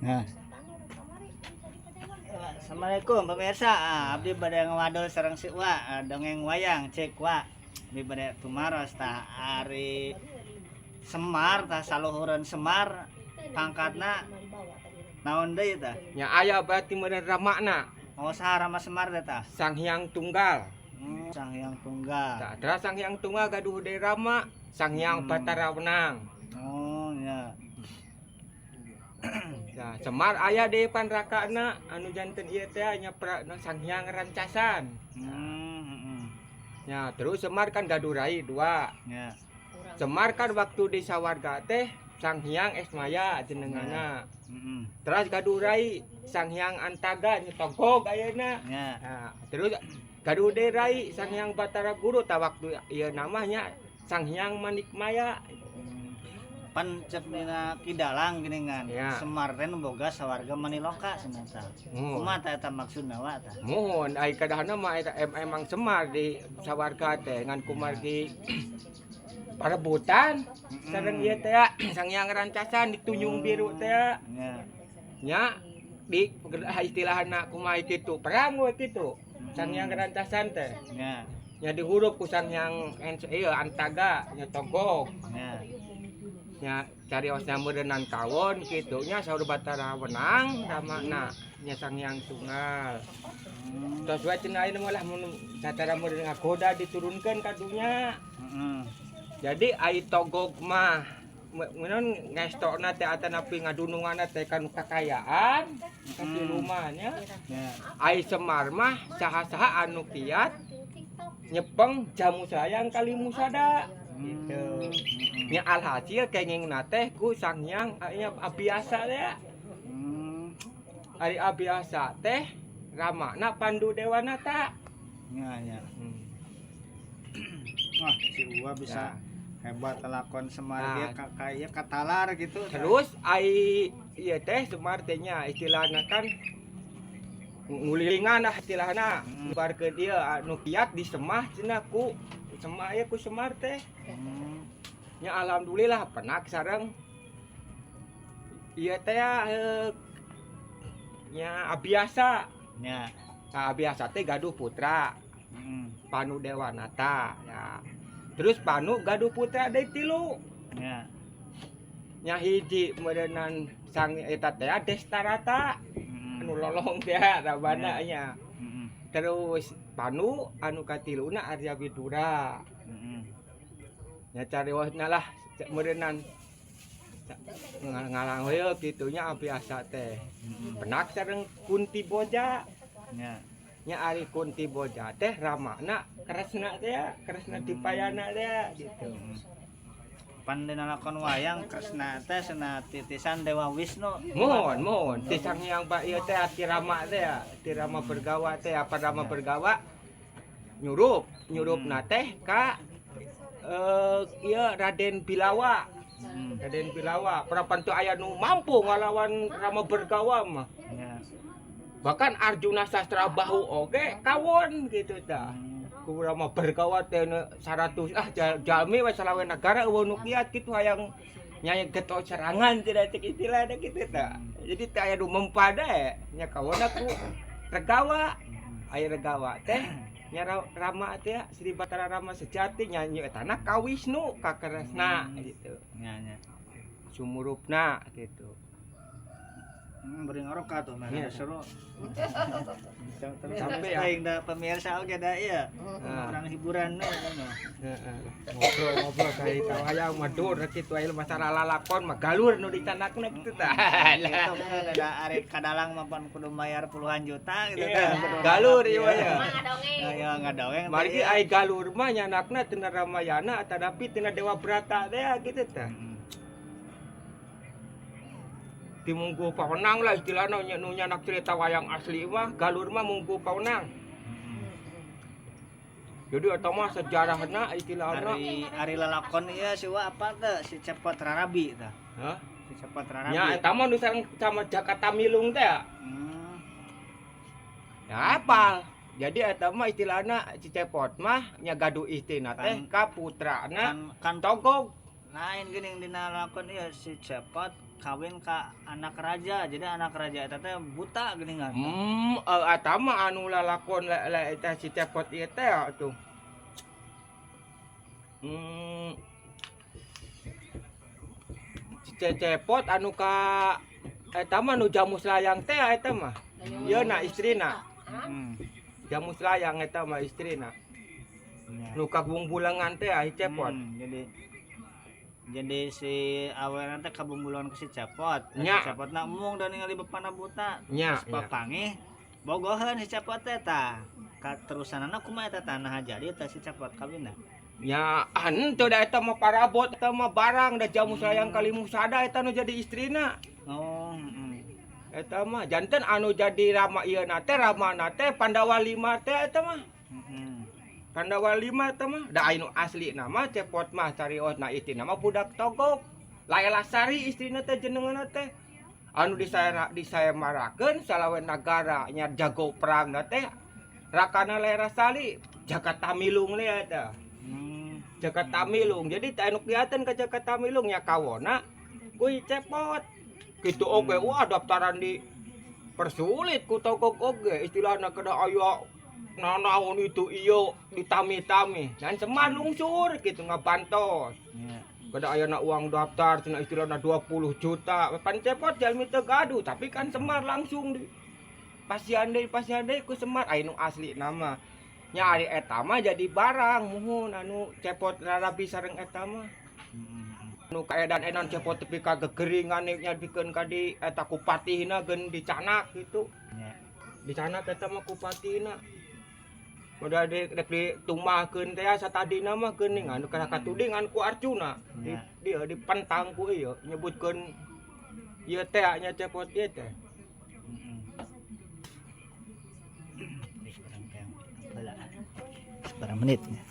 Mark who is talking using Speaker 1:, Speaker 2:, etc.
Speaker 1: Nah. Assalamualaikum, pemirsa. Ah, abdi bade ngawadul sareng si Wa, ah, dongeng wayang cek Wa. Abdi bade tumaros tah ari Semar tah, saluhureun Semar pangkatna naon deui tah?
Speaker 2: Nya aya berarti meureun ramakna.
Speaker 1: Oh, saha Rama Semar teh tah?
Speaker 2: Sang Hyang Tunggal.
Speaker 1: Sang Hyang Tunggal.
Speaker 2: Tah, terus Sang Hyang Tunggal gaduh deui rama Sang Hyang Batara Wenang.
Speaker 1: Oh, nya.
Speaker 2: Nah, Semar aya deui panrakana anu janten ieu teh nya pra, no, Sang Hyang Rancasan. Ya, terus Semar kan gaduh rai dua. Semar kan waktu di sawarga teh Sang Hyang Esmaya jenenganna. Terus gaduh rai Sang Hyang Antaga, nya Togog ayeuna. Nah, terus gaduh deui rai Sang Hyang Batara Guru, tah waktu ieu namanya Sang Hyang Manikmaya.
Speaker 1: Pan cek dina Ki Dalang geuningan. Semar teh nu boga sawarga Maniloka cenah tah. Kumaha tah eta maksudna, Wa, tah?
Speaker 2: Mohon, ai kadahna mah eta emang Semar di sawarga teh ngan kumargi parebutan sareng ieu teh Sang Hyang Rancasan di Tunjung Biru teh. Nya di istilahna kumaha kitu, perang we kitu Sang Hyang Rancasan teh. Nya dihurup ku Sang Hyang ieu Antaga, nya Togog. Nya cariosna meureunnan kawon kitu nya, saur Batara Wenang ramana nya Sang Hyang Tunggal. Tos we cenah ayeuna mah lah, mun satara meureun ngagoda diturunkeun ka dunya. Jadi ai Togog mah meunang ngestokna teh atanapi ngadununganna teh kanu kakayaan kasilumannya. Ai Semar mah saha-saha anu kiat nyepeng jamu sayang kali musada gitu. Nya alhasil kengingna teh ku Sang Hyang nya Abiasa teh. Ari Abiasa teh ramana Pandu Dewanata.
Speaker 1: Nya nya. Wah, si Uwa bisa hebat lakon Semar
Speaker 2: Nah.
Speaker 1: ge kayak katalar gitu.
Speaker 2: Terus ai ieu teh Semar teh nya istilahna kan ngulilingan lah istilahna. Barkeun ieu anu kiat disemah cenah ku semah ya ku Semar teh. Nya alhamdulillah penak sareng ieu teh nya Abiasa. Nah, Abiasa teh gaduh putra Panu Dewanata ya. Terus Panu gaduh putra deui tilu. Nya hiji meureunan sang eta teh Destarata anu lolong teh rabana nya. Terus Panu anu katiluna Arya Widura. Nya cariosna lah meureunan ngalang we kitu nya Abiasa teh. Penak sareng Kunti Boja. Nya ari Kunti Boja teh ramana Kresna teh, Kresna Dipayana teh gitu.
Speaker 1: Pan dina lakon wayang Kresna teh cenah titisan Dewa Wisnu.
Speaker 2: Mohon, mohon. Ti Sang Hyang ba ieu teh ti Rama teh ya, ti Rama Bergawa teh, apa Rama Bergawa nyurup, nyurupna teh ka ieu Raden Bilawa. Raden Bilawa, parapan teu aya nu mampu ngalawan Rama Bergawa mah. Bahkan Arjuna Sastra Bahu oge kawon gitu tah. Ku Rama Bergawa teh 100 ah jalmi we salawe nagara euweuh nu kiat kitu hayang nyaya geto serangan tidak cek istilahna kitu tah. Jadi teh aya nu mempada nya kawon ku Regawa. Aya Regawa teh nya Rama teh Sri Batara Rama sejati nya etana ka Wisnu ka Kresna gitu.
Speaker 1: Nya nya.
Speaker 2: Sumurupna gitu.
Speaker 1: Beri ngerokok tuh, mah seru. Terus
Speaker 2: Sampai ya.
Speaker 1: aing da pemirsa oge da ieu.
Speaker 2: Nah.
Speaker 1: Orang hiburan nu.
Speaker 2: Heeh. Ngobrol-ngobrol kayak tahu hayang mah dur kitu aya masalah lalakon mah galur nu dicandakna kitu tah.
Speaker 1: Gitu kan ada arek kadalang mah pan kudu bayar puluhan juta gitu
Speaker 2: Iya,
Speaker 1: kan. Kudu
Speaker 2: galur ieu mah ya.
Speaker 3: Mah ngadongeng.
Speaker 1: Ya, ya ngadongeng teh,
Speaker 2: Margi
Speaker 1: iya.
Speaker 2: ai galur mah nyanakna tina Ramayana tetapi tina Dewa Brata teh gitu tah. Ti munggu pawenang lah istilahna nya nu nyanak cerita wayang asli mah galur mah munggu pawenang. Jadi eta mah sejarahna istilahna.
Speaker 1: Ari ari lalakon ieu si Wa apa teh, si Cepot Rarabi tah?
Speaker 2: Hah?
Speaker 1: Si Cepot Rarabi.
Speaker 2: Nya eta mah nu sareng sama Jakarta Milung teh. Ya apal. Jadi eta mah istilahna si Cepot mah nya gaduh istina teh
Speaker 1: Kan-
Speaker 2: ka putrana
Speaker 1: Kan kan
Speaker 2: Togog.
Speaker 1: Lain geuning dina lakon ieu si Cepot kawin ka anak raja. Jadi anak raja eta teh buta geuningan.
Speaker 2: Eta mah anu lalakon le eta si Cepot ieu teh atuh. Si Cepot anu ka eta mah nu Jamus Layang teh eta mah. Ieu na istrina. Jamus Layang eta mah istrina.
Speaker 1: Nya.
Speaker 2: Nu kabungbulangan teh si Cepot.
Speaker 1: Jadi si awena teh kabungbulan ke si Cepot.
Speaker 2: Nya.
Speaker 1: Si Cepot na embung dan ningali bapana buta.
Speaker 2: Nya,
Speaker 1: Terus papanggih bogoheun si Cepot teh tah. Katerusanana kumaha eta tanah jadi teh si Cepot kawinna?
Speaker 2: Nya, henteu da eta mah parabot, eta mah barang da Jamus Layang Kalimusada eta nu jadi istrina.
Speaker 1: Oh, heeh.
Speaker 2: Eta mah janten anu jadi rama ieu na teh, rama na teh Pandawa 5 teh eta mah. Pandawa 5 eta mah da anu asli nama Cepot mah cariosna istrina mah budak Togog. Laela Sari istrina teh jenenganna teh. Anu disayemarakeun salawen nagara nya jago perang na teh rakana Laela Sari Jaka Tamilung le eta. Jaka Tamilung. Jadi teh anu kelihatan ka Jaka Tamilung nya kawona kuy Cepot. Kitu oge wah daftaran di persulit ku Togog oge istilahna kada aya nanaon itu iyo ditami-tami dan Semar lungsur gitu ngabantos.
Speaker 1: Nya.
Speaker 2: Kada aya na uang daftar cenah istilahna 20 juta. Pan Cepot jalmi teu gaduh tapi kan Semar langsung di pasian deui ku Semar aya nu asli nama. Nya ari eta mah jadi barang muhun anu Cepot rarabi sareng eta mah. Nu kaedan-edan Cepot tepi ka gegeringan nya pikeun ka di eta ku patihna geun dicanak gitu.
Speaker 1: Nya.
Speaker 2: Dicanak eta mah ku patihna. Udah di rek ditumbahkeun teh satadina mah geuning anu kana katudingan ku Arjuna. Di
Speaker 1: Nya.
Speaker 2: dia dipentang ku ieu nyebutkeun ieu teh nya Cepot ieu teh.
Speaker 1: Heeh. Heula. Sabaraha menit nya?